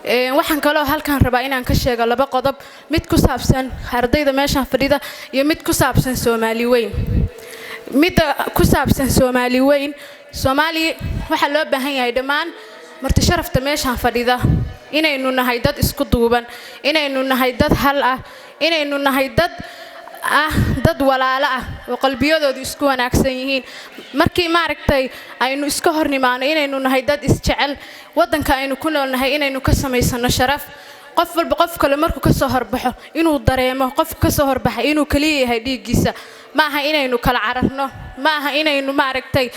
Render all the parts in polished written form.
Waxaan kaloo halkan rabaa inaan ka sheego laba qodob: mid ku saabsan ardayda meeshaan fadhida iyo mid ku saabsan Soomaali weyn. Midda ku saabsan Soomaali weyn, Soomaali waxaa loo baahan yahay dhammaan marti sharafta meeshaan fadhida inaynu nahay dad isku duuban, inaynu nahay dad hal ah, inaynu nahay dad ah, dad walaalo ah oo qalbiyadoodu isku wanaagsan yihiin. Markii maaragtay aynu iska hor nimaano, inaynu nahay dad isjecel. Waddanka aynu ku noolnahay inaynu ka samaysano sharaf. Qof walba qof kale markuu ka soo horbaxo inuu dareemo qofka ka soo horbaxay inuu kaliya yahay dhiiggiisa. Ma aha inaynu kala cararno, ma aha inaynu maaragtay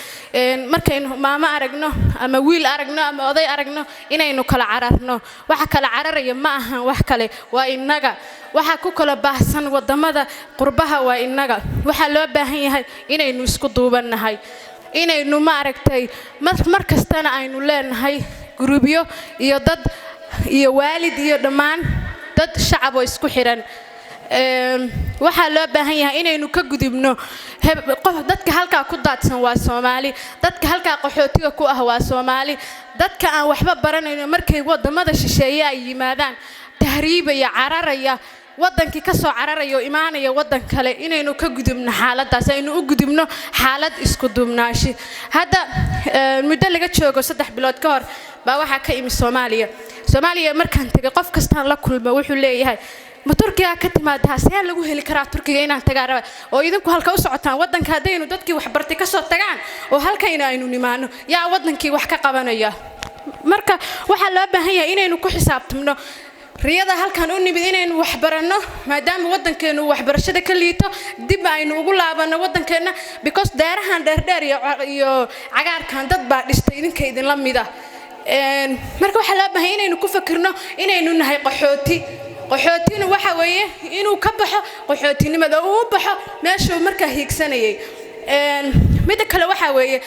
markaynu maamo aragno ama wiil aragno ama oday aragno inaynu kala cararno. Waxa kala cararaya ma ahan wax kale, waa innaga. Waxa ku kala baahsan wadamada qurbaha waa innaga. Waxaa loo baahan yahay inaynu isku duubannahay, inaynu maaragtay mar kastana aynu leenahay gurubyo iyo dad iyo waalid iyo dhammaan dad shacab oo isku xiran. Waxaa loo baahan yahay inaynu ka gudubno. Dadka halkaa ku daadsan waa Soomaali, dadka halkaa qaxootiga ku ah waa Soomaali, dadka aan waxba baranayno markay wadamada shisheeye ay yimaadaan tahriibaya, cararaya, waddankii ka soo cararaya oo imaanaya waddan kale, inaynu ka gudubno xaaladdaas, aynu u gudubno xaalad isku duubnaashi. Hadda muddo laga joogo 3 bilood ka hor baa waxaa ka imi Soomaaliya. Soomaaliya markaan tegay, qof kastaan la kulmo wuxuu leeyahay: "Ma Turkiga ka timaadaa? See lagu heli karaa Turkiga? Inaan tagaa raba." Oo idinku halka u socotaan? Waddanka haddaynu dadkii waxbartay ka soo tagaan oo halkayna aynu nimaano, yaa waddankii wax ka qabanaya? Marka waxaa loo baahan yahay inaynu ku xisaabtamno riyada halkan u nimid, inaynu waxbaranno, maadaama waddankeennu waxbarashada ka liito, dib aynu ugu laabanno waddankeenna, because daarahan dheerdheer iyo cagaarkan dad baa dhistay idinka idinla mida. Marka waxaa loo baahan inaynu ku fakirno inaynu nahay qaxooti. Qaxootina waxa weeye inuu ka baxo qaxootinimada oo uu u baxo meeshuu markaa hiigsanayay. Midda kale waxaa weeye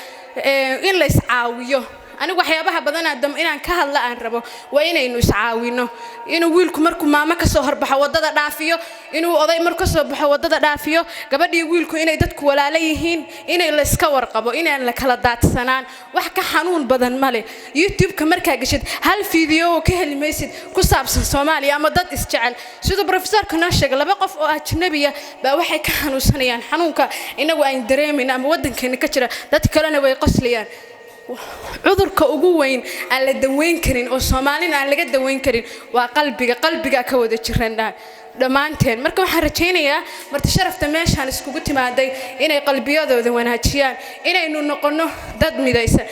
in la iscaawiyo. Anigu waxyaabaha badanaa dam inaan ka hadla aan rabo waa inaynu iscaawino, inuu wiilku markuu maamo ka soo horbaxo waddada dhaafiyo, inuu oday markuu ka soo baxo waddada dhaafiyo, gabadhii wiilku inay dadku walaalo yihiin, inay la iska warqabo, inaan la kala daadsanaan. Wax ka xanuun badan male. YouTube-ka markaa gashid, hal video oo ka heli maysid ku saabsan Soomaaliya ama dad isjecel. Siduu professorka noo sheegay, laba qof oo ajnabiya baa waxay ka xanuunsanayaan xanuunka inagu aynu dareemayno ama waddankeena ka jira, dad kalena way qoslayaan. Cudurka ugu weyn aan la daweyn karin oo Soomaalina aan laga daweyn karin waa qalbiga. Qalbigaa ka wada jiran dhammaanteen. Marka waxaan rajaynayaa marti sharafta meeshaan iskugu timaaday inay qalbiyadooda wanaajiyaan, inaynu noqonno dad midaysan.